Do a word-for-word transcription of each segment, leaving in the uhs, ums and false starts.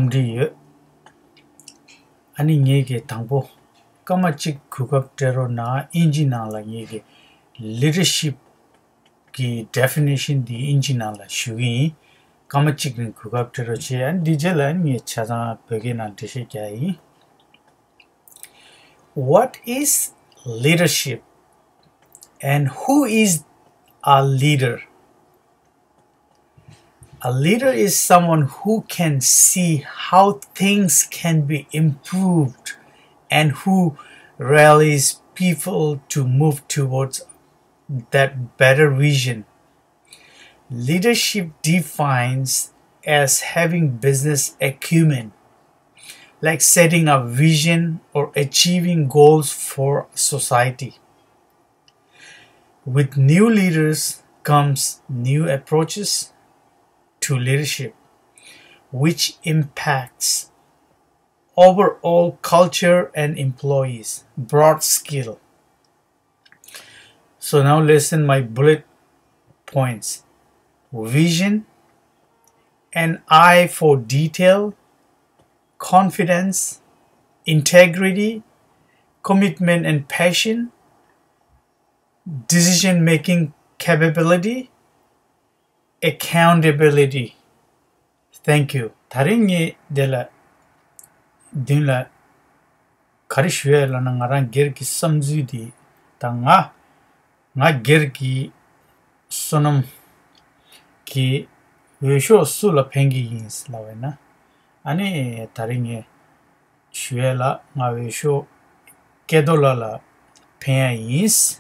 འདྲི་ཡོད། ཨ་ནི་ངེད་ཀྱི་དང་པོ་སྐར་མ་གཅིག་གོ་སྐབས་སྤྲད་རོགས་གནང་། ཨིན་ཇི་ནང་ལ་ངེད་ཀྱི་ལི་ཌར་ཤིབ་ཀྱི་ཌེ་ཕི་ནེ་ཤན་འདི་ཨིན་ཇི་ནང་ལ་ཞུ་གི་ཡིན། སྐར་མ་གཅིག་རིང་གོ་སྐབས་སྤྲད་རོགས་བྱེད། ཨ་ནི་འདི་རྗེས་ལ་ངས་ཆ་ཚང་བོད་སྐད་ནང་འགྲེལ་བཤད་རྒྱག་ཡིན། What is leadership and who is a leader? A leader is someone who can see how things can be improved and who rallies people to move towards that better vision. Leadership defines as having business acumen, like setting a vision or achieving goals for society. With new leaders comes new approaches to leadership, which impacts overall culture and employees. Broad skill. So now listen my bullet points. Vision, an eye for detail, confidence, integrity, commitment and passion, decision making capability, accountability. Thank you. ད་རིང་ངས་འདི་ལ་མདུན་ལ་ག་རེ་ཞུ་ཡས་ལབ་ན། ང་རང་སྒེར་གྱི་བསམ་ཚུལ་འདི་དང་། ང་ང་སྒེར་གྱི་བསོད་ནམས་ཀྱི་འོས་ཤོག་སུ་ལ་འཕེན་གྱི་ཡིན་ལབ་པ་ཡིན་ན། ཨ་ནི་ད་རིང་ངས་ཞུ་ཡས་ལ་ང་འོས་ཤོག་སྐལ་རྡོར་ལགས་ལ་འཕེན་ཡས་ཡིན།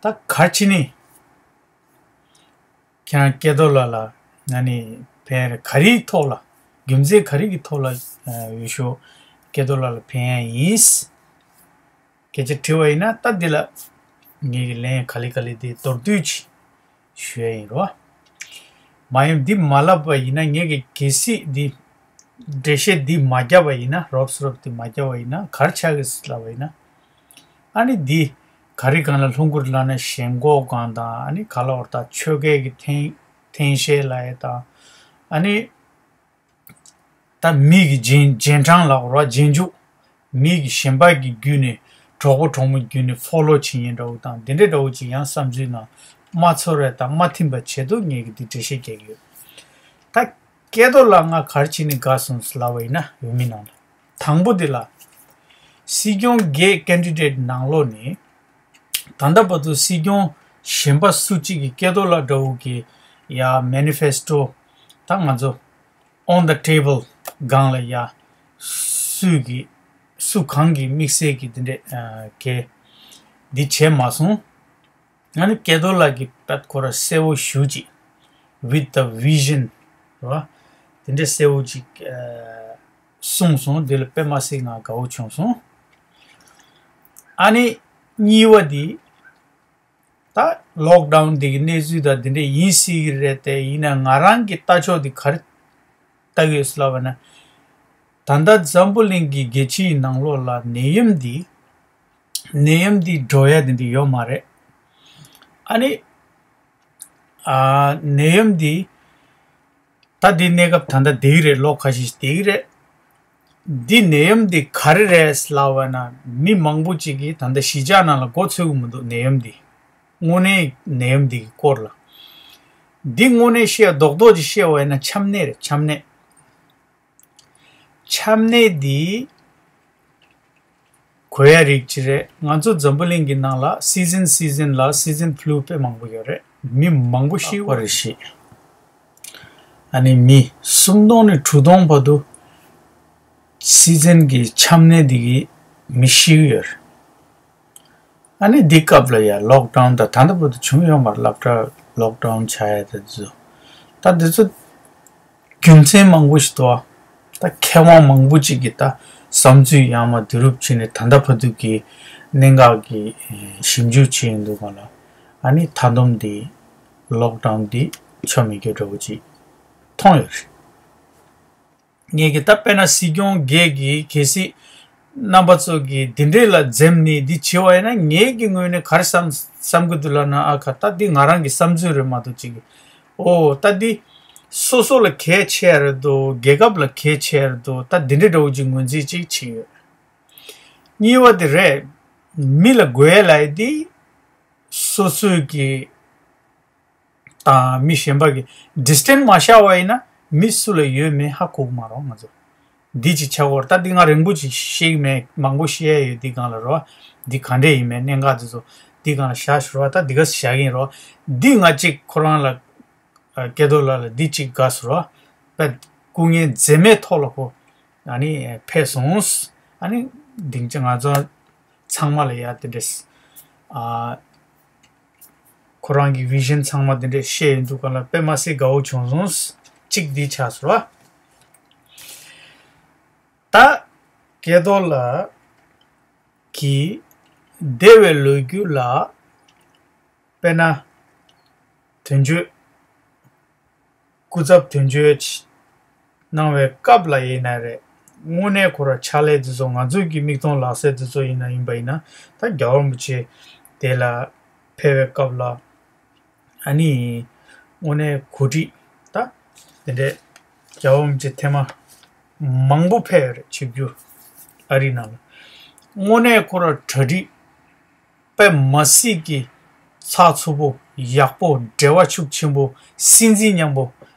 ད་ག་རེ་བྱས་ནས་ཁྱེད་རང་སྐལ་རྡོར་ལགས་ལ་ཨ་ནི་འཕེན་ཡས་ག་རེའི་ཐོག་ལ། རྒྱུ་མཚན་ག་རེ་གི་ཐོག་ལ་འོས་ཤོག་སྐལ་རྡོར་ལགས་ལ་འཕེན་ཡས་ཡིན། སྐད་ཆ་དྲིས་པ་ཡིན་ན། ད་འདི་ལ་ངེད་ཀྱི་ལན་ག་ལེ་ག་ལེ་དེ་མདོར་བསྡུས་ཅིག་ཞུ་ཡ་ཡིན་རོ། མ་ཡིན་འདི་མ་ལབ་པ་ཡིན་ན། ངེད་ཀྱི་གལ་སྲིད་འདི་འགྲེལ་བཤད་འདི་མ་བརྒྱབ་པ་ཡིན་ན། རོབ་ཙམ་རོབ་ཙམ་འདི་མ་བརྒྱབ་པ་ཡིན་ན་ག་རེ་ཆགས་ཀྱི་ལབ་པ་ཡིན་ན། ཨ་ནི་འདི་ག་རེ་སྒང་ལ་ལྷུང་གི་རེད་ལབ་ན། ཞེན་ཁོག་སྒང་དང་། ཨ་ནི་ག་ལབ་དགོས་རེད། ད་ཆོས་སྐད་ཀྱི་འཐེན་འཐེན་ཤེས་ལབ་ཡས་དང་། ཨ་ནི་ད་མི་གི་རྗེས་རྗེས་འབྲང་ལབ་དགོས་རེད་པ། རྗེས་འཇུག་མི་གི་གཞན་པ་གི་བརྒྱུད་ནས། གྲོགས་པོ་གྲོགས་མོ་བརྒྱུད་ནས་ཕོ་ལོ་བྱེད་མཁན་འདྲ་བོ་དང་། དེ་འདྲ་འདྲ་བོ་ཅིག་ཡང་བསམ་ཚུལ་ནང་མ་ཚོར་བ་དང་མ་མཐུན་པ་བྱེད་དུས་ངེད་ཀྱིས་འདི་འགྲེལ་བཤད་རྒྱག་གི་ཡོད། ད་སྐལ་རྡོར་ལགས་ང་ག་རེ་བྱས་ནས་དགའ་སོང་ལབ་པ་ཡིན་ན། འོས་མི་ནང་ལ་དང་པོ་འདི་ལ་སྲིད་སྐྱོང་སྒེར་ཀེན་ཌི་ཌེ་ཊི་ནང་ལོགས་ནས། ད་ལྟ་བར་དུ་སྲིད་སྐྱོང་གཞན་པ་སུ་གཅིག་གིས་སྐལ་རྡོར་ལགས་འདྲ་བོ་གི་ཡ་མེ་ནི་ཕེ་སི་ཊོ། ད་ང་ཚོ་on the table སྒང་ལ་ཡ་སུས་ཀྱིས་སུ་གང་གིས་དམིགས་བསལ་གྱི་དེ་འདྲས་གལ་འདི་བྱས་མ་སོང་། ང་ནི་སྐལ་རྡོར་ལགས་ཀྱིས་དཔེ་ཁོ་རང་གསལ་བོ་ཞེ་ཅིག with the vision རེད་པ། དེ་འདྲས་གསལ་བོ་ཅིག་གསུངས་སོང་། དེ་ལ་དཔེ་མ་སྲིད་ང་དགའ་བོ་བྱུང་སོང་། ཨ་ནི་གཉིས་པ་འདི། ད་ལོག་ཌའུན་འདི་གི་གནས་ཚུལ་དང་འདི་འདྲས་ཡིན་སྲིད་ཀྱི་རེད་དེ། ཡིན་ན་ང་རང་གི་ལྟ་ཕྱོགས་འདི་ག་རེ་ལྟ་གི་ཡོད་ཟེར་ལབ་པ་ན། ད་ལྟ་འཛམ་བུ་གླིང་གི་རྒྱལ་སྤྱིའི་ནང་ལོགས་ལ་ནད་ཡམས་འདི་ནད་ཡམས་འདི་འགྲོ་ཡ་འདི་འདི་ཡོད་མ་རེད། ཨ་ནི་ཨ་ནད་ཡམས་འདི་ད་འདི་གནས་སྐབས་ད་ལྟ་བསྡད་ཀྱི་རེད། ལོ་ཁ་ཤས་ཤིག་བསྡད་ཀྱི་རེད། འདི་ནད་ཡམས་འདི་ག་རེ་རེད་ལབ་པ་ན། མི་མང་པོ་ཅིག་གིས་ད་ལྟ་གཞིས་ཆགས་ནང་ལ་མགོ་ཚོད་ཀྱི་མི་འདུག་ནད་ཡམས་འདི། དངོས་གནས་ནད་ཡམས་འདི་གི་སྐོར་ལ། འདི་དངོས་གནས་བཤད་རྡོག་རྡོག་ཅིག་བཤད་པ་ཡིན་ན་ཆམ་ནད་རེད། ཆམ་ནད། ཆམ་ནད་འདི་འགོས་ཡ་རིགས་ཅིག་རེད། ང་ཚོ་འཛམ་བུ་གླིང་གི་ནང་ལ་སི་ཛན་སི་ཛན་ལ་སི་ཛན་ཕུ་ལུ་དཔེ་མང་པོ་ཡོད་རེད། མི་མང་པོ་ཤི་བ་རེད་ཤི། ཨ་ནི་མི་སུམ་སྟོང་ནས་དྲུག་སྟོང་བར་དུ་སི་ཛན་གྱི་ཆམ་ནད་འདི་གིས་མི་ཤི་གི་ཡོད་རེད། ཨ་ནི་འདི་སྐབས་ལ་ཡ་ལོག་ཌའུན་དང་། ད་ལྟ་བར་དུ་བྱུང་ཡོད་མ་རེད། སློབ་གྲྭ་ལོག་ཌའུན་ཆགས་ཡ་དེ་ཚོ། ད་འདི་ཚོ་རྒྱུ་མཚན་མང་པོ་ཞིག་འདུག་ཨ། ད་མཁས་དབང་མང་པོ་ཅིག་གིས་ད་བསམ་ཚུལ་ཡར་མར་བསྡུ་རུབ་བྱས་ནས། ད་ལྟ་བར་དུ་གི་གནད་འགག་གི་ཞིབ་འཇུག་བྱས་ཡོང་དུས་སྒང་ལ། ཨ་ནི་མཐའ་སྡོམ་འདི་ལོག་ཌའུན་འདི་ཆོ་མེད་རྒྱུ་འདྲ་བོ་ཅིག་མཐོང་ཡོད་རེད། ངེད་ཀྱི་ད་དཔེར་ན་སྲིད་སྐྱོང་སྒེར་གྱི་གལ་སྲིད་རྣམ་པ་ཚོ་གིས་འདི་འདྲས་ལ་འཛེམ་ནས་འདི་བྱེད་པ་ཡིན་ན། ངེད་ཀྱི་ངོས་ནས་ག་རེ་བསམ་བསམ་གྱི་འདུག་ལབ་ན། ཨ་ཁ། ད་འདི་ང་རང་གི་བསམ་ཚུལ་རེད་མ་གཏོགས་ཅིག་གི། ཨོ་ད་འདི་ སོ་སོ་ལ་གལ་ཆེ་རེད་འདུག་རྒྱལ་ཁབ་ལ་གལ་ཆེ་རེད་འདུག་ད་འདི་འདྲ་འདྲ་བོ་ཅིག་ངོས་འཛིན་ཅིག་བྱས་ཡོད། གཉིས་པ་དེ་རེད། མི་ལ་དགོས་ལབ་ཡ་དེ་སོ་སོའི་གི་དང་མི་གཞན་པ་གི་distance་མ་བཞག་པ་ཡིན་ན་མི་སུ་ལ་ཡོད་མེད་ཧ་གོ་གི་མ་རེད་ང་ཚོ། འདི་ཅིག་ཆགས་ཀྱི་ཡོད་རེད། ད་འདི་ང་རིང་པོ་ཅིག་བཤད་ཀྱི་མེད། མང་པོ་བཤད་ཡ་ཡོད་འདི་སྒང་ལ་རོ། འདི་ག་འདྲས་ཡིན་མིན་གནད་འགག་དེ་ཚོ་འདི་སྒང་ལ་བཞག་ཞུ་རོགས། ད་འདི་ག་བཞག་གི་ཡིན་རོ། འདི་ང་གཅིག་ཁོ་རང་ལ་ཨ་སྐལ་རྡོར་ལགས་ལ་འདི་གཅིག་དགའ་སོང་རོ། དཔེ་སྐུ་ངལ་འཛེམས་མེད་ཐོག་ལ་ཁོ་ཨ་ནི་ཕེབས་སོང་། ཨ་ནི་སྡིངས་ཆ་ང་ཚོ་ཚང་མ་ལ་ཡ་དེ་འདྲས་ཨ་ཁོ་རང་གི་vision་ཚང་མ་དེ་འདྲས་བཤད་ཡོང་དུས་སྒང་ལ་དཔེ་མ་སྲིད་དགའ་བོ་བྱུང་སོང་། གཅིག་འདི་ཆགས་སོང་ར། ད་སྐལ་རྡོར་ལགས་ཀྱི་འདས་པའི་ལོ་རྒྱུས་ལ་དཔེར་ན་དོན་གཅོད་སྐུ་ཚབ་དོན་གཅོད་གནང་བའི་སྐབས་ལ་ཡིན་ན་རེད། དངོས་གནས་ཁོ་ར་ཕྱག་ལས་དེ་ཚོ་ང་ཚོའི་གི་མིག་མཐོང་ལག་ཟིན་དེ་ཚོ་ཡིན་ན་ཡིན་པ་ཡིན་ན་ད་རྒྱལ་བ་རིན་པོ་ཆེ་དེ་ལ་ཕེབས་པའི་སྐབས་ལ་ཨ་ནི་དངོས་གནས་གོ་སྒྲིག་ད་དེ་འདྲའི་རྒྱལ་བ་རིན་པོ་ཆེ་ཐེངས་མ་མང་པོ་ཕེབས་ཡོད་རེད། ཆིབས་བསྒྱུར་ཨ་རི་ནང་ལ་དངོས་གནས་ཁོ་ར་གྲ་སྒྲིག་དཔེ་མ་སྲིད་ཀྱི་ཚགས་ཚུད་པོ་ཡག་པོ་འབྲེལ་བ་ཤུགས་ཆེན་པོ་སྲིད་འཛིན་མཉམ་པོ་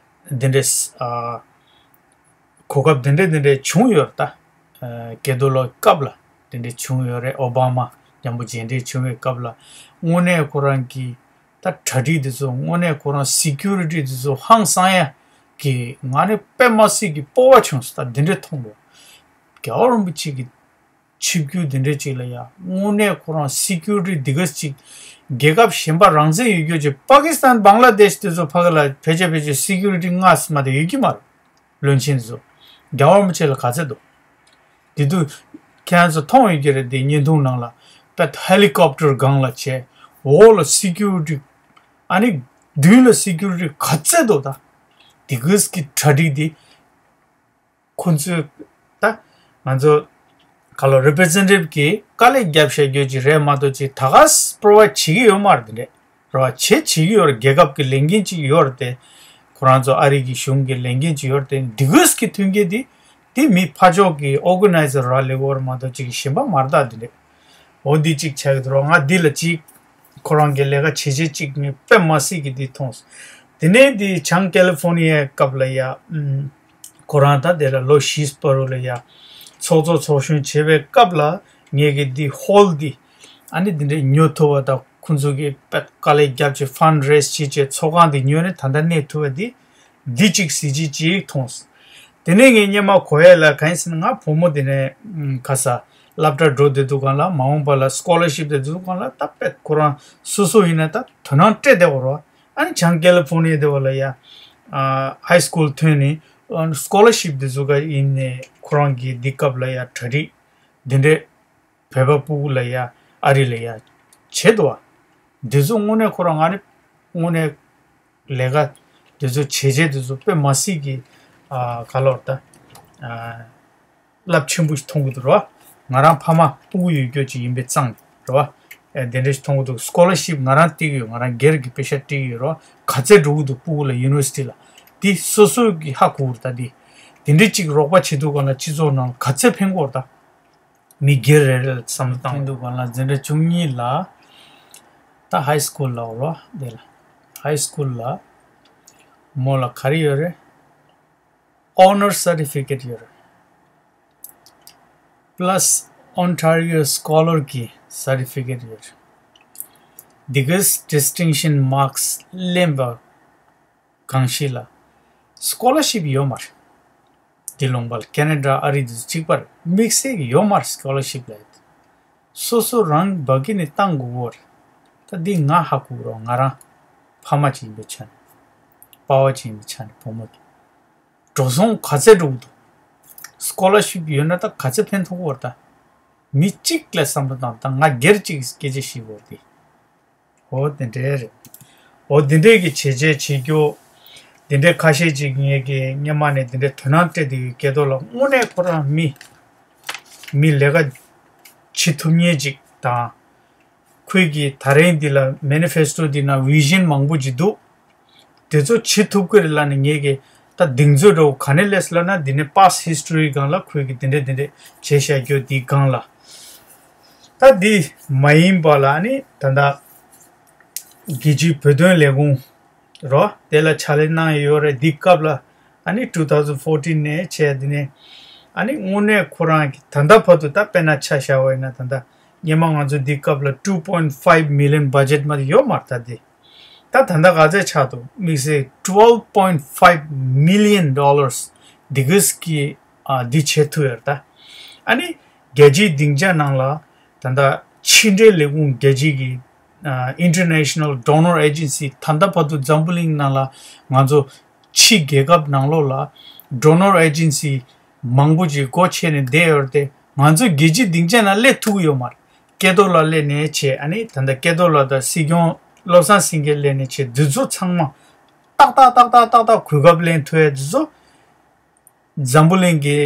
འདི་འདྲས་ཨ་གོ་སྐབས་འདི་འདྲས་འདི་འདྲས་བྱུང་ཡོད་རེད་ད། ཨ་སྐལ་རྡོར་ལགས་སྐབས་ལ་འདི་འདྲས་བྱུང་ཡོད་རེད། ཨོ་བྷ་མ་མཉམ་པོ་མཇལ་འཕྲད་བྱུང་བའི་སྐབས་ལ་དངོས་གནས་ཁོ་རང་གི་ད་གྲ་སྒྲིག་འདི་ཚོ་དངོས་གནས་ཁོ་རང་security་འདི་ཚོ་ཧང་སང་ཡ་གི་ང་ནི་དཔེ་མ་སྲིད་ཀྱི་སྤོབས་པ་བྱུང་སོང་། ད་འདི་འདྲས་མཐོང་དགོས། རྒྱལ་བ་རིན་པོ་ཆེ་གི་ཆིབས་བསྒྱུར་འདི་འདྲས་ཅིག་ལ་ཡ་དངོས་གནས་ཁོ་རང་security་འདི་ག་ཅིག་རྒྱལ་ཁབ་གཞན་པ་རང་བཙན་ཡོད་རྒྱུ་ཅིག་པ་ཀི་སི་ཐན་བང་ལ་དེཤ་དེ་ཚོ་ཕ་གི་ལ་ཕལ་ཆེར་ཕལ་ཆེར་security་ལྔ་མ་གཏོགས་ཡོད་ཀྱི་མ་རེད། བློན་ཆེན་ཚོ་རྒྱལ་བ་རིན་པོ་ཆེ་ལ་ག་ཚད་འདུག་དེ་དུས་ཁྱེད་རང་ཚོ་མཐོང་ཡོད་ཀྱི་རེད། དེ་བརྙན་ཐུང་ནང་ལ་པད་helicopter་སྒང་ལ་བྱས་འོག་ལ་security་ཨ་ནི་མདུན་ལ་security་ག་ཚད་འདུག་ད་དེ་ག་གི་གྲ་སྒྲིག་དེ། ཁོ་ཚོས་ད་ང་ཚོ་ག་ལོ་representative་གིས་དཀའ་ལས་བརྒྱབ་བཞག་རྒྱུ་ཅིག་རེད་མ་གཏོགས་ཅིག་ད་ག་provide་བྱེད་ཀྱི་ཡོད་མ་རེད། དེ་འདྲས་རེད་བ། བྱེད་བྱེད་ཀྱི་ཡོད་རེད། རྒྱལ་ཁབ་ཀྱི་ལས་འགན་ཅིག་ཡོད་རེད་དེ། ཁོ་རང་ཚོ་ཨ་རི་གི་གཞུང་གི་ལས་འགན་ཅིག་ཡོད་རེད་དེ། འདི་གོས་ཀྱི་མཐུན་རྐྱེན་འདི་འདི་མི་ཕར་ཕྱོགས་ཀྱི་organizer་ར་ལས་འོར་མ་གཏོགས་ཅིག་གཞན་པ་མ་རེད་ད། དེ་འདྲས་འོ་འདི་ཅིག་ཆགས་ཀྱི་འདུག་རོགས། ང་འདི་ལ་ཅིག་ཁོ་རང་གི་ལས་ཀ་བྱེད་བྱེད་ཅིག་ངས་དཔེ་མ་སྲིད་ཀྱི་འདི་མཐོང་སོང་། དེ་ནས་འདི་བྱང་ཀེ་ལི་ཧྥོ་ནི་ཡའི་སྐབས་ལ་ཡ། ཁོ་རང་ད་དེ་ལ་ལོ་བཞི་བར་དུ་ལ་ཡ་ཚོགས་གཙོ་ཚོགས་གཞོན་བྱེད་པའི་སྐབས་ལ་ངས་ཀྱི་འདི་ཧོལ་འདི་ཨ་ནི་འདི་འདྲའི་ཉོ་ཐུབ་པ་དང་ཁོང་ཚོ་གི་དཔེ་དཀའ་ལས་བརྒྱབ་བྱས་fundraise་བྱེད་བྱས་ཚོགས་ཁང་འདི་ཉོས་ནས་ད་ལྟ་གནས་ཐུབ་པ་འདི་འདི་གཅིག་གཟི་བརྗིད་ཅིག་མཐོང་སོང་། དེ་ནས་ངས་སྙེ་མ་གོ་ཡས་ལ་གང་ཡིན་ཟེར་ན་ང་བུ་མོ་དེ་ནས་ཁ་ས་སློབ་གྲྭ་འགྲོ་བསྡད་དུས་སྒང་ལ་མ་འོངས་པ་ལ་scholarship་དེ་དུས་སྒང་ལ་ད་དཔེ་ཁོ་རང་སོ་སོ་ཡིན་ན་ད་དོ་སྣང་སྤྲད་བསྡད་པ་རེད། ཨ་ནི་བྱང་ཀེ་ལི་ཧྥོ་ནི་ཡ་དེ་བ་ལ་ཡ་high school་ཐོན་ནས་scholarship་དེ་ཚོ་ག་ཡིན་ནས་ཁོ་རང་གི་འདི་སྐབས་ལ་ཡ་གྲ་སྒྲིག་འདི་འདྲས་བོད་པ་སྤུ་གུ་ལ་ཡ་ཨ་རི་ལ་ཡ་བྱེད་དོ་བ། འདི་ཚོ་དངོས་གནས་ཁོ་རང་ང་ནི་དངོས་གནས་ལས་ཀ་འདི་ཚོ་བྱས་རྗེས་འདི་ཚོ་དཔེ་མ་སྲིད་ཀྱི་ཨ་ག་ལོར་ད་ཨ་རླབས་ཆེན་པོ་ཞིག་མཐོང་གི་འདུག་རོ། ང་རང་ཕ་མ་སྤུ་གུ་ཡོད་རྒྱུ་ཅིག་ཡིན་པའི་རྩང་རོ། ཨེ་དེ་འདྲ་ཞིག་མཐོང་གི་འདུག scholarship་ང་རང་སྟེར་གི་ཡོད། ང་རང་སྒེར་གྱི་པེ་ཤ་སྟེར་གི་ཡོད་རོ། ག་ཚད་འགྲོ་གི་འདུག་སྤུ་གུ་ལ་university་ལ་འདི་སོ་སོ་གི་ཧ་གོ་གི་རེད་ད། འདི་འདི་འདྲ་ཅིག་རོགས་པ་བྱེད་དུས་སྒང་ལ་སྤྱི་ཚོགས་ནང་ག་ཚད་ཕན་གོ་རེད་ད། མི་སྒེར་རེ་རེ་ལ་བསམ་བློ་བཏང་དུས་སྒང་ལ་འཛིན་གྲྭ་བཅུ་གཉིས་ལ་ད་high school་ལ་འོ་ལོ་དེ་ལ་high school་ལ་མོ་ལ་ག་རེ་ཡོད་རེད། Honour certificate་ཡོད་རེད། Plus Ontario Scholar་གི་certificate་ཡོད་རེད། འདི་ག་distinction marks་ལེན་པ་གང་ཞིག་ལ་scholarship་ཡོད་མ་རེད། འདི་ལུང་པ་ལ་ཁེ་ན་ཌ་ཨ་རི་འདི་ཚོ་གཅིག་པ་རེད། དམིགས་བསལ་གྱི་ཡོད་མ་རེད་scholarship་ལབ་ཡ་དེ། སོ་སོ་རང་གི་བ་གི་ནས་བཏང་དགོས་ཀྱི་རེད། ད་འདི་ང་ཧ་གོ་གི་རེད། ང་རང་ཕ་མ་ཅིག་ཡིན་པའི་ཆ་ནས་པ་ཕ་ཅིག་ཡིན་པའི་ཆ་ནས་བུ་མོ་དེ་འགྲོ་སོང་ག་ཚད་འགྲོ་གི་འདུག scholarship་ཡོད་ན་ད་ག་ཚད་ཕན་ཐོགས་ཀྱི་རེད་ད། མི་གཅིག་ལ་བསམ་བློ་བཏང་ད་ང་སྒེར་གཅིག་གི་སྐད་ཆ་བཤད་ཀྱི་ཡོད་རེད་དེ། འོ་དེ་འདྲས་རེད། འོ་དེ་འདྲས་ཀྱི་བྱས་རྗེས་བྱེད་རྒྱུ། དེ་འདྲས་ཁ་ཤས་ཅིག་ངས་ཀྱི་སྔོན་མ་ནས་དེ་འདྲས་དོ་སྣང་སྤྲད་དེ་ཡོད་སྐལ་རྡོར་ལགས་དངོས་གནས་ཁོ་རང་མི། མི་ལས་ཀ་བྱེད་ཐུབ་མཁན་ཅིག་དང་། ཁོས་ཀྱི་ད་རིང་འདི་ལ་manifesto་འདི་ན་vision་མང་པོ་ཅིག་འདུག་དེ་ཚོ་བྱེད་ཐུབ་ཀྱི་རེད་ལབ་ནས་ངས་ཀྱི་ ད་གདེང་ཚོད་འདྲ་བོ་ག་ནས་སླེབས་ལབ་ན། འདི་ནས་past history སྒང་ལ་ཁོས་ཀྱི་དེ་འདྲས་དེ་འདྲས་བྱས་བཞག་རྒྱུ་འདི་སྒང་ལ། ད་འདི་མ་ཡིན་པ་ལ་ཨ་ནི་ད་ལྟ་རྒྱལ་སྤྱིའི་བོད་དོན་ལས་ཁུངས་རོ། དེ་ལ་ཕྱག་ལས་གནང་ཡོད་རེད། འདི་སྐབས་ལ་ཨ་ནི་two thousand fourteen ནས་བྱས། འདི་ནས་ཨ་ནི་དངོས་གནས་ཁོ་རང་གི་ད་ལྟ་བར་དུ་ད་དཔེར་ན་ཆ་བཞག་པ་ཡིན་ན། ད་ལྟ་སྔོན་མ་ང་ཚོ་འདི་སྐབས་ལ་two point five million budget མ་ཡོད་མ་རེད། ད་འདི་ད་ད་ལྟ་ག་ཚད་ཆགས་འདུག་དམིགས་བསལ་twelve point five million dollars འདི་གིས་ཀྱི་ཨ་འདི་བྱེད་ཐུབ་ཡོད་རེད། ད་ཨ་ནི་རྒྱལ་སྤྱིའི་སྡིངས་ཆ་ནང་ལ་ད་ལྟ་ཕྱི་འབྲེལ་ལས་ཁུངས་རྒྱལ་སྤྱི་གི་ཨ་International Donor Agency ད་ལྟ་བར་དུ་འཛམ་བུ་གླིང་ནང་ལ་ང་ཚོ་ཕྱི་རྒྱལ་ཁབ་ནང་ལོགས་ལ་Donor Agency མང་པོ་ཅིག་སྒོ་ཕྱེ་ནས་བསྡད་ཡོད་རེད་དེ། ང་ཚོ་རྒྱལ་སྤྱིའི་སྡིངས་ཆ་ནང་སླེབས་ཐུབ་ཀྱི་ཡོད་མ་རེད། ཀེ་ཏོ་ལགས་སླེབས་ནས་བྱས། ཨ་ནི་ད་ལྟ་ཀེ་ཏོ་ལགས་དང་སྲིད་སྐྱོང་བློ་བཟང་སེང་གེ་སླེབས་ནས་བྱས། འདི་ཚོ་ཚང་མ་ཏག་ཏག་ཏག་ཏག་ཏག་ཏག་གོ་སྐབས་ལེན་ཐུབ་ཡ་འདི་ཚོ་འཛམ་བུ་གླིང་གི་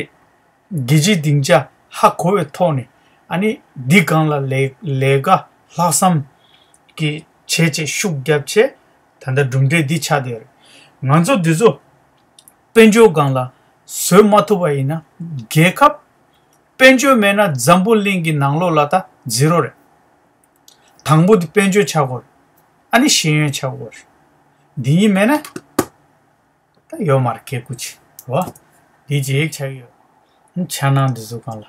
རྒྱལ་སྤྱིའི་སྡིངས་ཆ་ཧ་གོ་བའི་ཐོག་ནས། ཨ་ནི་འདི་སྒང་ལ་ལས་ལས་ཀ་ལྷག་བསམ་གྱི་བྱས་བྱས་ཤུགས་བརྒྱབ་བྱས། ད་ལྟ་གྲུབ་འབྲས་འདི་ཆགས་བསྡད་ཡོད་རེད། ང་ཚོ་འདི་ཚོ་དཔལ་འབྱོར་སྒང་ལ་བཟོ་མ་ཐུབ་པ་ཡིན་ན། རྒྱལ་ཁབ་དཔལ་འབྱོར་མེད་ན་འཛམ་བུ་གླིང་གི་ནང་ལོགས་ལ་ད་zero རེད། དང་པོ་དེ་དཔལ་འབྱོར་ཆགས་དགོས་རེད། ཨ་ནི་ཤེས་ཡོན་ཆགས་དགོས་རེད། འདི་གཉིས་མེད་ན་ད་ཡོད་མ་རེད། ཁེ་ཁུ་ཆེ་རོ། འདི་རྗེས་ཆགས་ཡོད། འཆར་སྣང་འདི་ཚོ་སྒང་ལ་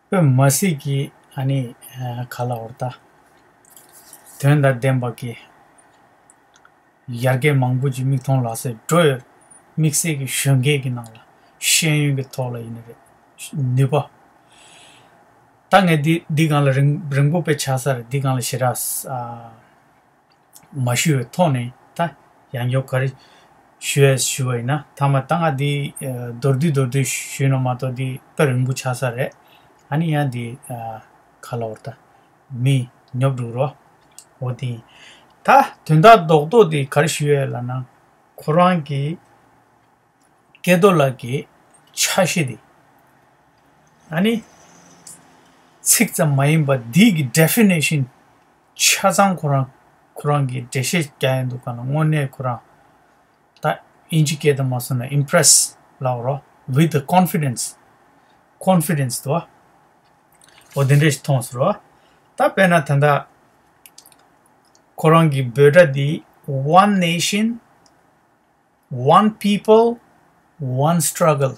དཔེ་མ་སྲིད་ཀྱི་ཨ་ནི་ག་ལབ་དགོས་རེད། ད་དོན་དང་ལྡན་པ་གི་ཡར་རྒྱས་མང་པོ་ཅིག་མིག་མཐོང་ལག་ཟིན་འགྲོ་ཡོད། དམིགས་བསལ་གྱི་གཞོན་སྐྱེས་ཀྱི་ནང་ལ་ཤེས་ཡོན་གྱི་ཐོག་ལ་ཡིན་ན་རེད། ནུས་པ། ད་ངས་འདི་འདི་སྒང་ལ་རིང་རིང་པོ་དཔེ་ཆགས་ས་རེད། འདི་སྒང་ལ་ཞེ་དྲག་ཨ་མ་ཞུས་པའི་ཐོག་ནས། ད་ཡང་བསྐྱར་ག་རེ་ཞུ་ཡས་ཞུ་བ་ཡིན་ན། ཐ་མ་ད་ང་འདི་ཨ་མདོར་བསྡུས་མདོར་བསྡུས་ཞུས་ན་མ་གཏོགས་འདི་དཔེ་རིང་པོ་ཆགས་ས་རེད། ཨ་ནི་ཡང་འདི་ཨ་ག་ལབ་དགོས་རེད། ད་མི་ཉོབ་འགྲོ་རོ། འོ་དེ་ཡིན། ད་དོན་དག་རྡོག་རྡོག་དེ་ག་རེ་ཞུ་ཡས་ལབ་ན། ཁོ་རང་གི་ཀེ་ཏོ་ལགས་ཀྱི་འཆར་གཞི་དེ། ཨ་ནི་ཚིག་ཙམ་མ་ཡིན་པ་འདི་གི་definition ཆ་ཚང་ཁོ་རང་ཁོ་རང་གི་འགྲེལ་བཤད་རྒྱག་ཡས་འདུག་ག་ན། དངོས་གནས་ཁོ་རང་ད་དབྱིན་ཇི་སྐད་དུ་མ་སོང་ན་impress ལབ་རོ། With the confidence, confidence དོ། འོ་དེ་འདྲ་ཞིག་མཐོང་སོང་རོ། ད་དཔེར་ན་ད་ལྟ་ཁོ་རང་གི་འབོད་སྒྲ་འདི་One Nation, One People, One Struggle།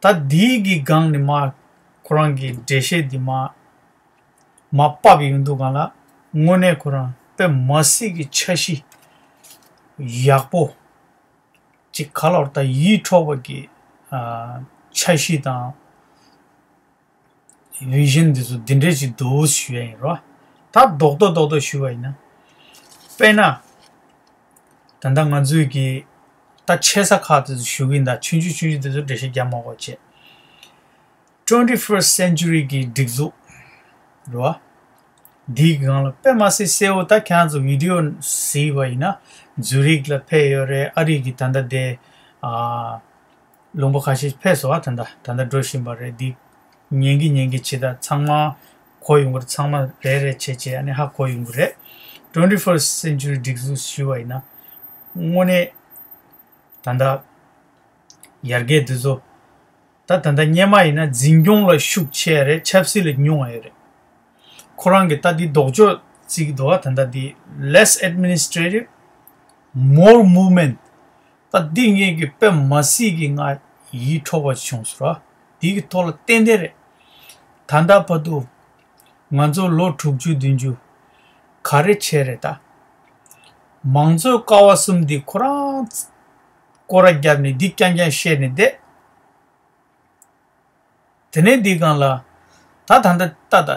ད་འདི་གི་སྒང་ནས་མར་ཁོ་རང་གི་འགྲེལ་བཤད་འདི་མར་མར་ཕབ་ཡོང་དུས་སྒང་ལ། དངོས་གནས་ཁོ་རང་དཔེ་མ་སྲིད་ཀྱི་འཆར་གཞི་ཡག་པོ་ཅིག་ག་ལབ་དགོས་རེད། ད་ཡིད་འཕྲོག་པ་གི་ཨ་འཆར་གཞི་དང་vision འདི་ཚོ་འདི་འདྲ་ཅིག་འདུག་ཞུ་ཡ་ཡིན་རོ། ད་རྡོག་རྡོག་རྡོག་རྡོག་ཞུ་བ་ཡིན་ན། དཔེར་ན་ད་ལྟ་ང་ཚོའི་གི་ད་ཆེ་ས་ཁག་དེ་ཚོ་ཞུ་གི་ཡིན། ད་ཆུང་ཆུང་ཆུང་ཆུང་དེ་ཚོ་འགྲེལ་བཤད་རྒྱག་མ་དགོས་བྱས། Twenty first century གི་སྒྲིག་འཛུགས་རོ། འདིའི་སྒང་ལ་དཔེ་མ་སྲིད་གསལ་བོ། ད་ཁྱེད་རང་ཚོ་video གཟིགས་པ་ཡིན་ན། ཛུ་རིག་ལ་ཕེབས་ཡོད་རེད། ཨ་རི་གི་ད་ལྟ་དེ་ཨ་ལུང་པ་ཁ་ཤས་ཕེབས་སོང་བ། ད་ལྟ་ད་ལྟ་འགྲོ་བཞིན་པ་རེད། འདི་ཉན་གི་ཉན་གི་བྱེད། ད་ཚང་མ་གོ་ཡོང་གི་རེད། ཚང་མ་རེ་རེ་བྱས་བྱས་ཨ་ནི་ཧ་གོ་ཡོང་གི་རེད། Twenty first century སྒྲིག་འཛུགས་ཞུ་བ་ཡིན་ན། དངོས་གནས་ད་ལྟ་ཡར་རྒྱས་འདི་ཚོ། ད་ད་ལྟ་སྔོན་མ་ཡིན་ན་འཛིན་སྐྱོང་ལ་ཤུགས་ཆེ་རེད། ཆབ་སྲིད་ལ་ཉུང་བ་ཡོད་རེད། ཁོ་རང་གི་ད་འདི་ལྡོག་ཕྱོགས་བརྩི་གི་འདུག་བ། ད་ལྟ་འདི་less administrative, more movement། ད་འདི་ངས་གི་དཔེ་མ་སྲིད་ཀྱི་ང་ཡིད་འཕྲོག་པ་བྱུང་སོང་ར། འདི་གི་ཐོག་ལ་ཏན་ཏན་རེད། ད་ལྟ་བར་དུ་ང་ཚོ་ལོ་དྲུག་ཅུ་བདུན་ཅུ་ག་རེ་བྱས་རེད། ད་མང་གཙོའི་ཀ་བ་གསུམ་འདི་ཁོ་རང་སྐོར་ར་བརྒྱབ་ནས་འདི་རྐྱང་རྐྱང་བཤད་ནས་བསྡད། དེ་ནས་འདི་སྒང་ལ་ད་ད་ལྟ་ལྟ་ད་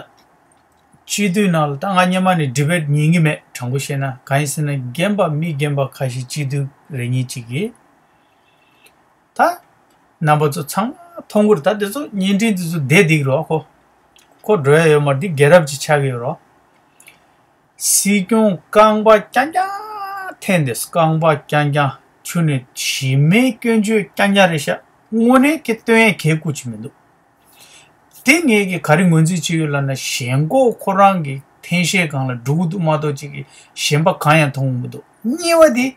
སྤྱི་འཐུས་ནང་ལ། ད་ང་སྔོན་མ་ནས་debate ཉན་གི་མེད། དྲང་པོ་བཤད་ན། གང་ཡིན་ཟེར་ན་རྒན་པ་མི་རྒན་པ་ཁ་ཤས་སྤྱི་འཐུས་རེ་གཉིས་ཅིག་གིས། ད་རྣམ་པ་ཚོ་ཚང་མ་མཐོང་གི་རེད། ད་དེ་ཚོ་བརྙན་འཕྲིན་དེ་ཚོ་བསྡད་བསྡད་ཀྱི་རོ། ཁོ་ཁོ་འགྲོ་ཡ་ཡོད་མ་རེད། འདི་རྒྱལ་རབས་ཅིག་ཆགས་ཀྱི་ཡོད་རོ། སྲིད་སྐྱོང་རྐང་པ་རྐྱང་རྐྱང་འཐེན་ཏེ། རྐང་པ་རྐྱང་རྐྱང་། ཆུ་ནས་གཞི་མེད་སྐྱོན་བརྗོད་རྐྱང་རྐྱང་རེད་ཤག་དངོས་གནས་ཀྱི་སྟོན་ཡས་གལ་ཁུ་ཅིག་མི་འདུག་དེ་ངས་ཀྱི་ག་རེ་ངོས་འཛིན་བྱེད་ཡོད་ལབ་ན། ཞེན་ཁོག་ཁོ་རང་གི་འཐེན་ཤེས་སྒང་ལ་འགྲོ་གི་འདུག་མ་གཏོགས་ཅིག་གི་ཞེན་པ་གང་ཡང་མཐོང་གི་མི་འདུག་གཉིས་པ་དེ་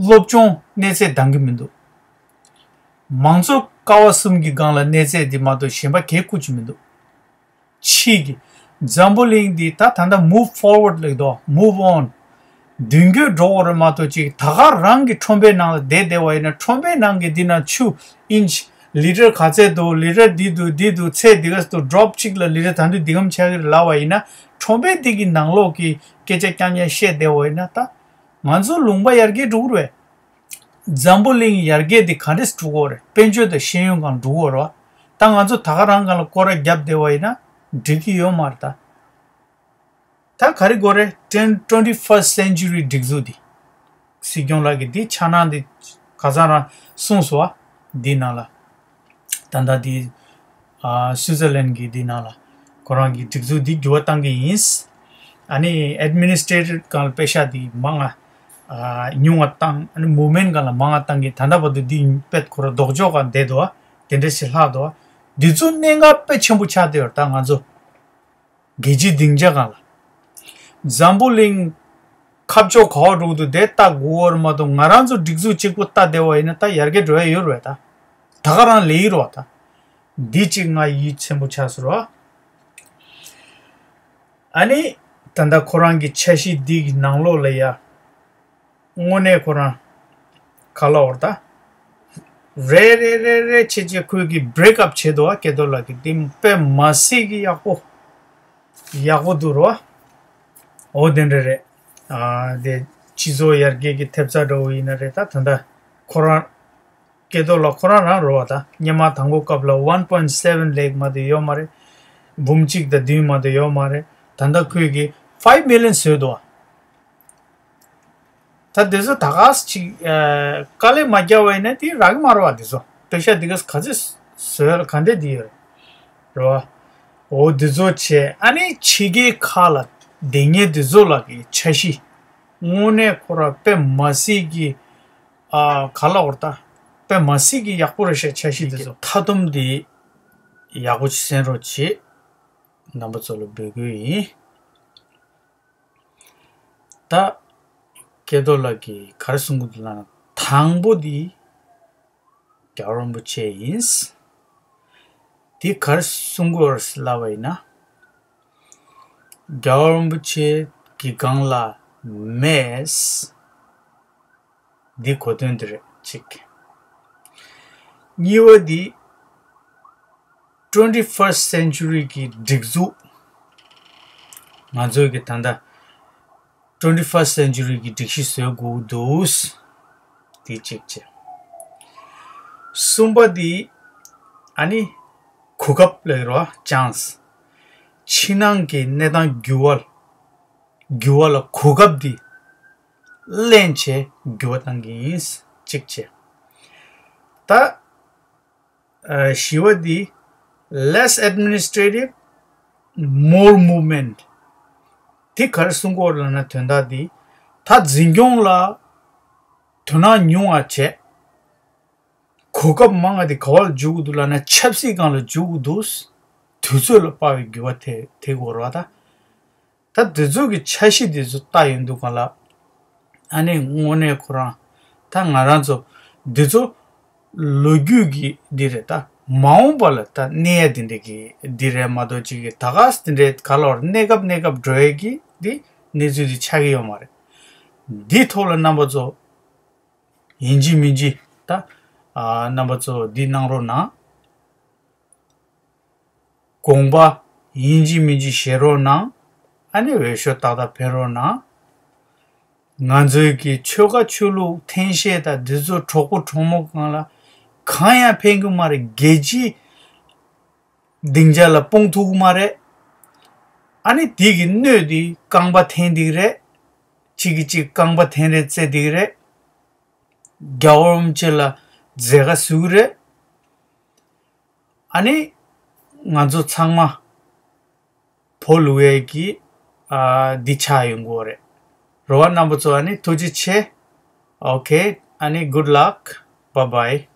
སློབ་སྦྱོང་གནས་ཚད་འདང་གི་མི་འདུག་མང་གཙོ་ཀ་བ་གསུམ་གྱི་སྒང་ལ་གནས་ཚད་འདི་མ་གཏོགས་གཞན་པ་གས་བསྐུར་གྱི་མི་འདུག་ཕྱིས་ཀྱི་འཛམ་བུ་གླིང་འདི་ད་ད་ལྟ་move forward ལབ་འདུག move on མདུན་སྐྱོད་འགྲོ་བ་རེད་མ་གཏོགས་ཅིག་ད་ག་རང་གི་ཁྲོན་པའི་ནང་ལ་བསྡད་བསྡད་པ་ཡིན་ན། ཁྲོན་པའི་ནང་གི་འདི་ན་ཆུ་ཨིན་ཆི་ལི་ཊར་ག་ཚད་འདུག་ལི་ཊར་འདི་འདུག་འདི་འདུག་ཚད་འདི་ག་ཚོད་འདུག་ཌོབ་གཅིག་ལ་ལི་ཊར་ད་དུང་འདི་གམ་ཆགས་ཀྱི་རེད་ལབ་པ་ཡིན་ན། ཁྲོན་པའི་འདི་གི་ནང་ལོགས་ཀྱི་སྐད་ཆ་རྐྱང་རྐྱང་བཤད་བསྡད་པ་ཡིན་ན། ད་ང་ཚོ་ལུང་པ་ཡར་རྒྱས་འགྲོ་གི་རེད། འཛམ་བུ་གླིང་ཡར་རྒྱས་འདི་ག་འདྲས་འགྲོ་གི་རེད། དཔལ་འབྱོར་དང་ཤེས་ཡོན་སྒང་འགྲོ་གི་རེད་བ། ད་ང་ཚོ་ད་ག་རང་སྒང་ལ་སྐོར་ར་བརྒྱབ་བསྡད་པ་ཡིན་ན་འགྲིག་གི་ཡོད་མ་རེད་ད། ད་ག་རེ་དགོས་རེད། twenty twenty first century སྒྲིག་འཛུགས་འདི། སྲིད་སྐྱོང་ལགས་ཀྱིས་འདི་འཆར་སྣང་འདི་ཁ་སང་རང་གསུངས་སོང་བ། འདི་ནང་ལ་ད་ལྟ་འདི་ཨ་སུའི་ཙར་ལན་གྱི་འདི་ནང་ལ་ཁོ་རང་གི་སྒྲིག་འཛུགས་འདི་འགྱུར་བ་གཏང་གི་ཡིན། ཨ་ནི་ཨེཌ་མི་ནི་སི་ཊྲེ་ཊར་སྒང་ལ་པེ་ཤག་འདི་མང་ང་ཨ་ཉུང་ང་བཏང་། ཨ་ནི་མུབ་མེན་ཊི་སྒང་ལ་མང་ང་བཏང་གི། ད་ལྟ་བར་དུ་འདི་དཔེ་ཁོ་རང་ལྡོག་ཕྱོགས་སྒང་བསྡད་འདུག་བ། དེ་འདྲ་ཞིག་ལྷག་འདུག་བ། འདི་ཚོ་གནད་འགག་དཔེ་ཆེན་པོ་ཆགས་བསྡད་ཡོད་རེད། ད་ང་ཚོ་རྒྱལ་སྤྱིའི་སྡིངས་ཆ་སྒང་ལ་འཛམ་བུ་གླིང་ཁ་ཕྱོགས་ག་པར་འགྲོ་གི་འདུག་དེ་ལྟ་དགོས་པ་རེད་མ་གཏོགས། ང་རང་ཚོ་སྒྲིག་འཛུགས་གཅིག་པུ་ལྟ་བསྡད་པ་ཡིན་ན་ད་ཡར་རྒྱས་འགྲོ་ཡ་ཡོད་རེད་ད། ད་ག་རང་ལེགས་རེད་ད། འདི་གཅིག་ང་ཡིད་ཆེན་པོ་ཆགས་སོང་ར། ཨ་ནི་ད་ལྟ་ཁོ་རང་གི་འཆར་གཞི་འདི་གི་ནང་ལོགས་ལ་ཡ། དངོས་གནས་ཁོ་རང་ག་ལབ་དགོས་རེད་ད། རེ་རེ་རེ་རེ་བྱས་བྱས་ཁོས་ཀྱི་བྷི་རེག་ཨབ་བྱས་འདུག་བ། སྐལ་རྡོར་ལགས་ཀྱིས་འདི་དཔེ་མ་སྲིད་ཀྱི་ཡག་པོ། ཡག་པོ་འདུག་ར། འོ་དེ་འདྲ་རེད། ཨ་དེ་སྤྱི་ཚོགས་ཡར་རྒྱས་ཀྱི་ཐེབས་རྩ་འདྲ་བོ་ཡིན་ན་རེད་ད། ད་ལྟ་ཁོ་རང་སྐལ་རྡོར་ལགས་ཁོ་རང་རང་རེད་བ། ད་སྔོན་མ་དང་པོ་སྐབས་ལ་one point seven lakh མ་གཏོགས་ཡོད་མ་རེད། འབུམ་གཅིག་དང་བདུན་མ་གཏོགས་ཡོད་མ་རེད། ད་ལྟ་ཁོས་ཀྱི་five million བཟོས་འདུག་བ། ད་དེ་ཚོ་ད་ག་ཅིག་ཨ་དཀའ་ལས་མ་རྒྱག་པ་ཡིན་ན་དེ་རག་གི་མ་རེད་བ། དེ་ཚོ་པེ་ཤག་དེ་ག་ག་ཚོད་བཟོས་ལ་ག་འདྲ་དེ་ཡོད་རེད་བ། འོ་དེ་ཚོ་བྱས། ཨ་ནི་ཕྱི་རྒྱལ་ཁག་ལ་བསྡད་མཁན་དེ་ཚོ་ལ་གི་འཆར་གཞི་དངོས་གནས་ཁོ་ར་དཔེ་མ་སྲིད་ཀྱི་ཨ་ག་ལབ་དགོས་རེད་ད། དཔེ་མ་སྲིད་ཀྱི་ཡག་པོ་རེད་ཤག་འཆར་གཞི་དེ་ཚོ། མཐའ་སྡོམ་དེ་ཡག་པོ་ཅིག་གསན་རོགས་བྱེད། རྣམ་པ་ཚོ་ལ་འབོད་སྐུལ་ཡིན། ད་སྐལ་རྡོར་ལགས་ཀྱིས་ག་རེ་གསུང་གི་འདུག་ལབ་ན། དང་པོ་འདི་རྒྱལ་བ་རིན་པོ་ཆེ་ཡིན། འདི་ག་རེ་གསུང་གི་ཡོད་རེད་ལབ་པ་ཡིན་ན། རྒྱལ་བ་རིན་པོ་ཆེ་གི་སྒང་ལ་མེས། འདི་གོ་དོན་འདི་རེད་གཅིག་གཉིས་པ་འདི་twenty first century གི་སྒྲིག་འཛུགས། ང་ཚོའི་གི་ད་ལྟ་twenty first century གི་སྒྲིག་གཞི་བཟོ་དགོས་འདུག་འདི་གཅིག་བྱས། གསུམ་པ་འདི་ཨ་ནི་གོ་སྐབས་ལབ་རོ། ཅཱནས། ཕྱི་ནང་གི་གནས་སྟངས་འགྱུར་བ་འགྱུར་བ་ལ་གོ་སྐབས་འདི་ལེན་བྱས་འགྱུར་བ་གཏང་གི་ཡིན། གཅིག་བྱས། ད་ཨ་བཞི་བ་འདི་less administrative, more movement། འདི་ག་རེ་གསུང་གི་ཡོད་ལབ་ན། དོན་དག་འདི་ད་འཛིན་སྐྱོང་ལ་དོ་སྣང་ཉུང་བ་བྱས། གོ་སྐབས་མང་བ་དེ་ག་བ་ལ་འཇུག་གི་འདུག་ལབ་ན་ཆབ་སྲིད་སྒང་ལ་འཇུག་གི་འདུག་དུས་ཚོད་ལ་དཔག་པའི་འགྱུར་བ་དེ་དེ་དགོས་རེད་བ་ད། ད་དེ་ཚོ་གི་འཆར་གཞི་དེ་ཚོ་ལྟ་ཡོང་དུས་སྒང་ལ། ཨ་ནི་དངོས་གནས་ཁོ་རང་ད་ང་རང་ཚོ་འདི་ཚོ་ལོ་རྒྱུས་ཀྱི་འདི་རེད་ད། མ་འོངས་པ་ལ་ད་གནས་ཡ་དེ་འདྲ་གི་འདི་རེད་མ་གཏོགས། ཅིག་གི་ད་ག་ས་དེ་འདྲའི་ག་ལོར་གནས་སྐབས་གནས་སྐབས་འགྲོ་ཡ་གི་འདི་གནས་ཚུལ་འདི་ཆགས་ཀྱི་ཡོད་མ་རེད། འདི་ཐོག་ལ་རྣམ་པ་ཚོ་ཡིན་གཅིག་མིན་གཅིག་ད་ཨ་རྣམ་པ་ཚོ་འདི་གནང་རོགས་གནང་། དགོངས་པ་ཡིན་གཅིག་མིན་གཅིག་བཞེས་རོགས་གནང་། ཨ་ནི་འོས་ཤོག་ཏག་ཏག་འཕེན་རོགས་གནང་། ང་ཚོའི་གི་ཆོལ་ཁ་ཆོས་ལུགས་འཐེན་ཤེས་དང་འདི་ཚོ་གྲོགས་པོ་གྲོགས་མོ་སྒང་ལ་གང་ཡང་ཕན་གི་མ་རེད། རྒྱལ་སྤྱིའི་སྡིངས་ཆ་ལ་སྤུངས་ཐུབ་གི་མ་རེད། ཨ་ནི་དེ་གི་སྣོད་དེ་རྐང་པ་འཐེན་བསྡད་ཀྱི་རེད། གཅིག་གིས་གཅིག་རྐང་པ་འཐེན་རེས་རྩེད་བསྡད་ཀྱི་རེད། རྒྱལ་བ་རིན་པོ་ཆེ་ལ་མཛད་དཀའ་བཟོ་གི་རེད། ཨ་ནི་ང་ཚོ་ཚང་མ་བོ་ལུ་ཡས་ཀྱི་ཨ་འདི་ཆགས་ཡོང་གི་རེད། རོ་བ་རྣམ་པ་ཚོ་ཨ་ནི་ཐུགས་རྗེ་ཆེ། Okay, ཨ་ནི་good luck, bye bye.